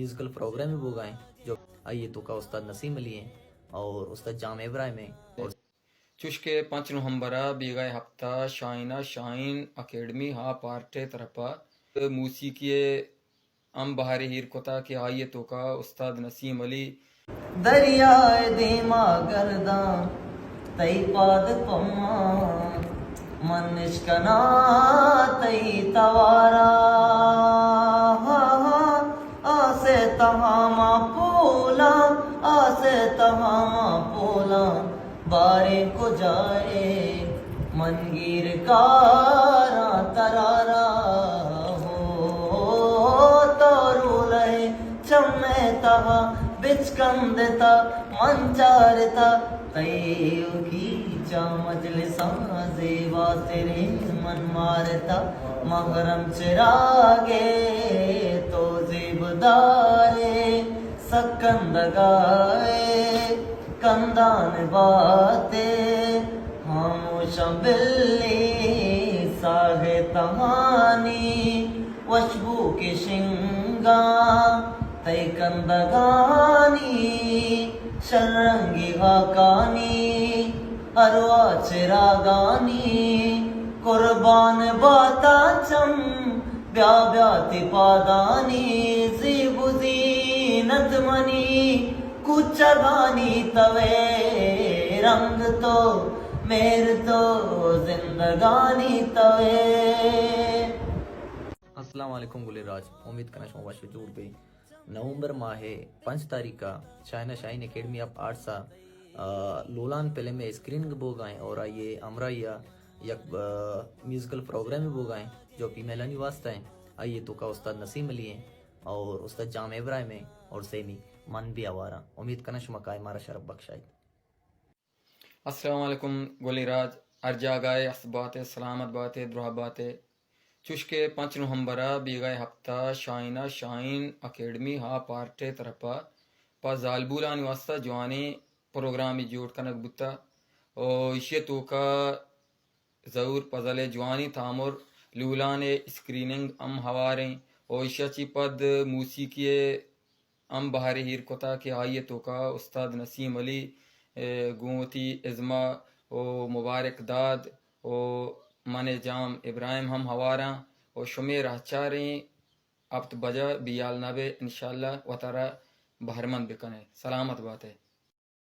Musical programme بوگا ایں، جو آئی توکا استاد نسیم علی ایں اور استاد جام ابراہیم ایں۔ اور چوش کہ پنچ نومبر ءَ بیگاہ ءِ ہپتہ شاہین ءَ شاہین اکیڈمی ہاپ آرٹ ءِ طرف ءَ موسیقی ءِ ہم بہارے ایر کتا کہ آئی ءِ توکا استاد نسیم علی۔ دریائے دیما گرداں تئی پاد پما، من اشکناں تئی توارا۔ آس ءِ تہا ما پولاں، آس ءِ تہا ما پولاں، باریں کجائے من گیر کاراں ترارا۔ ہو تو رولہ چم ءِ تہا بچکندتا، من چارتا تئی ایوکی چا مجلساں، زیبا تریں من مارتا محرم چراگے تو زیبدارے، سکندگائے کندان باتے، ہاموشاں بلی ساہ ءِ تہانی، وشبو کہ شنگاں تئی کندگانی، شل رنگی ہاکانی، ارواہ چراگانی، قربان باتا چم، بیا بیا تئی پادانی، زیب و زینت منی کوچگانی توئے، رنگ تو، مہر تو، زندگانی توئے۔ السلام علیکم گلیں راج، امید کناں شما وش و جوڑ بے۔ نومبر ماہ ءِ پنچ تاریخ ءَ شاہین ءَ شاہین اکیڈمی آف آرٹس ءَ، آ، لولان فلم ءِ اسکریننگ بوگا ایں اور آئی ءِ ہمراہی ءَ یک، آ، میوزیکل پروگرام بوگا ایں جو فیمیلانی واسطہ ایں۔ آئی ءِ توکا استاد نسیم علی ایں اور استاد جام ابراہیم ایں اور سیمی من بھی ہواراں۔ امید کناں شما کائے مارا شرف بخشائیت۔ السلام علیکم گلیں راج، ہر جاگہ ءَ ہست بات ئے، سلامت بات ئے، دراہ بات ئے۔ چوش کہ پنچ نومبر ءَ بیگاہ ءِ ہپتہ شاہین ءَ شاہین اکیڈمی ہاپ آرٹ ءِ طرف ءَ پہ زالبولانی واسطہ جوانیں پروگرامے جوڑ کنگ بوتہ و ایشی ءِ توکا ظہور فضل ءِ جوانیں تامر، لولان ءِ اسکریننگ ہم ہوار ایں و ایشی ءَ چہ پد موسیقی ءِ ہم بہرے ایر کتا کہ آئی ءِ توکا استاد نسیم علی، اے، گوں وتی ازم ءَ و مبارک داد و من ءِ جام ابراہیم ہم ہواراں و شمے رہچاریں ہپت بجہ بیال نہ بے، انشاءاللہ وتارا بہرمند بکنے۔ سلامت بات ئے۔